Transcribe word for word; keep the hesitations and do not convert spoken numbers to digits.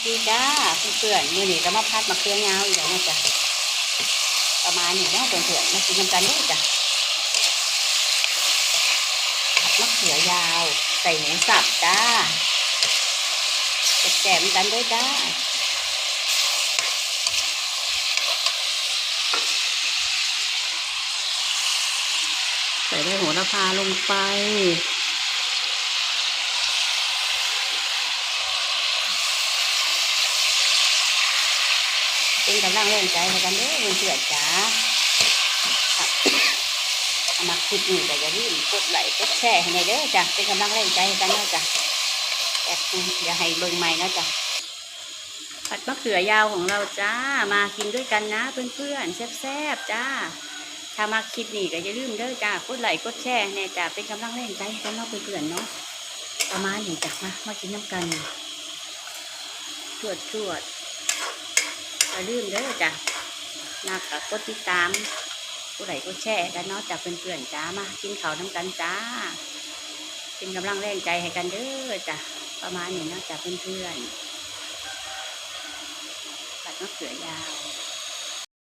ดีจ้าเพื่อนๆ มื้อนี้ก็มาผัดมะเขือยาวอีกแล้วเนาะจ้ะ ประมาณนี้เนาะเพื่อนๆ มากินนำกันเด้อจ้ะ ผัดมะเขือยาว ใส่หมูสับจ้า แซ่บๆ นำกันเด้อจ้า ใส่ใบโหระพาลงไป เป็นกำลังแรงใจให้กันเด้อเพื่อนๆจ้า ถ้ามักคลิปนี้ก็อย่าลืมกดไลค์กดแชร์ให้แหน่เด้อจ้ะ เป็นกำลังแรงใจให้กันเนาะจ้ะ แป๊บนึงเดี๋ยวให้เบิ่งใหม่เนาะจ้ะ ผัดมะเขือยาวของเราจ้า มากินด้วยกันนะเพื่อนๆ แซ่บๆจ้า ถ้ามักคลิปนี้ก็อย่าลืมเด้อจ้า กดไลค์กดแชร์แหน่จ้า เป็นกำลังแรงใจให้กันเนาะเพื่อนๆเนาะ ประมาณนี้จ้ะ มา มากินนำกัน จวดๆ อย่าลืมเด้อจ้ะ มักก็กดติดตาม กดไลค์กดแชร์กันเนาะจ้ะเพื่อนๆจ้า มากินข้าวนำกันจ้า เป็นกำลังแรงใจให้กันเด้อจ้ะ ประมาณนี้เนาะจ้ะเพื่อนๆ ผัดมะเขือยาว